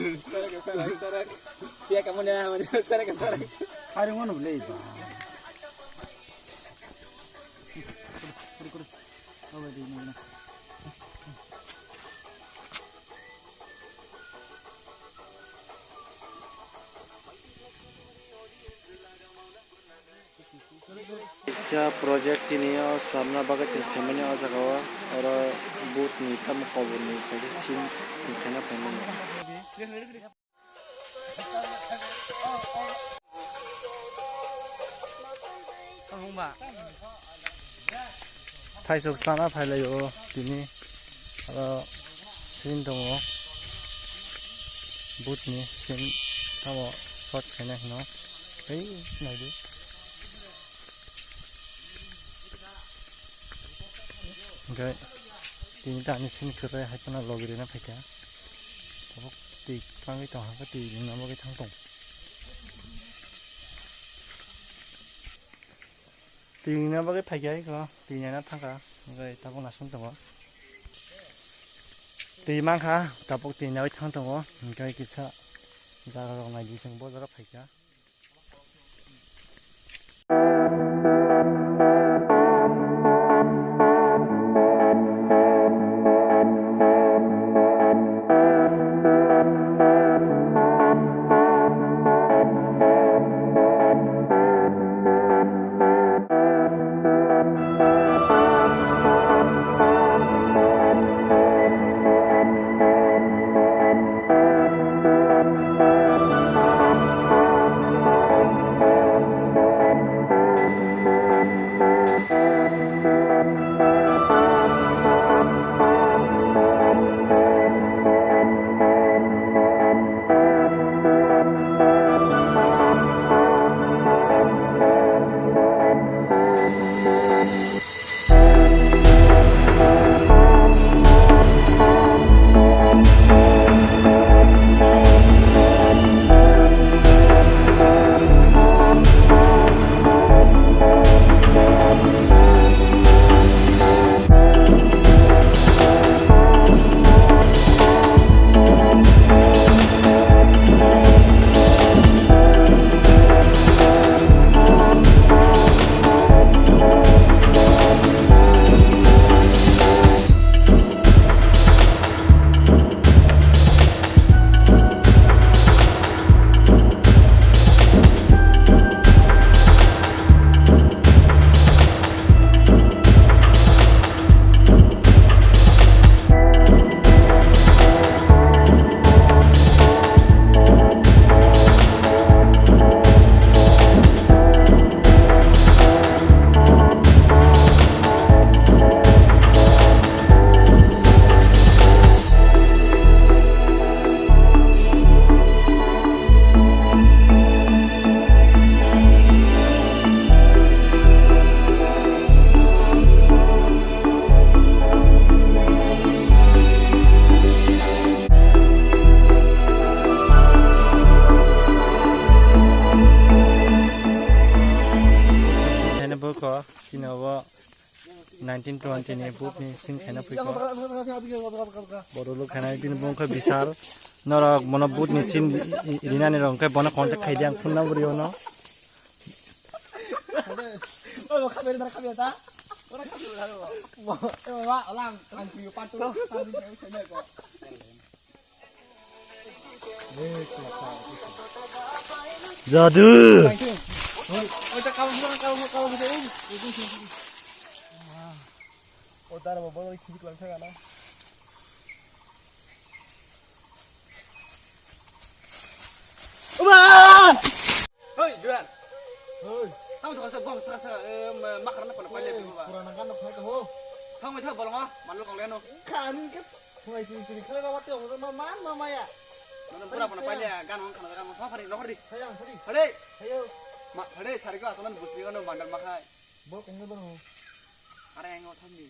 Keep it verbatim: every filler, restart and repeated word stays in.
Sarak, sarak, sarak. Pia kamu na, mana sarak, sarak. Hari ngono beli ba. Kaisa project chini o swlamna bagwi chwng phaimani o jaga o, oro boat ni tamo kobor ni kaisa scene chwng khaina phaimani. Thaisok sana phailai o tini aro scene tongo boat ni scene tamo shot khaina hino tei naidi. Hingke tini ta ani sini kwrwi hai phano logi rina phaikha. Tabuk twi kwrwngwi tong hakhe twi ringna bagwi thang tong. Twi ringna bagwi phaikha hai kho, twi naina thangkha. Hingke tabuk nasung tongo. Twi mankha, tabuk twi nawi thang tongo. Hingke kisa jaga rok naidi chwng bo jaga phaikha. Chini obo nineteen twenty ni book ni scene khaina pui ko. Bodo look khaina bini bung khe bisal. Norok bono boot ni scene rinani rok khe bono contact khai di ang phone number yono. Jadu. Hoi, Juran. Hoi. Tamo to kasa bong saka saka, eh, ma-, makarna pana paile, eh, baba. Purana gan phai ka ho. Thang mai tha bolong, manlo kong leno. Kani ke phai sini sini khale baba te ho ma man ma maya. Mana pura pana paile, gan hong khana gan hong phari, nokhri. Hayang, phari. Hare. Hayo. Ma, hare, sari ko asaman busni ko no bandar makhai. Bo kong ne bang ho. Are ang o thamni.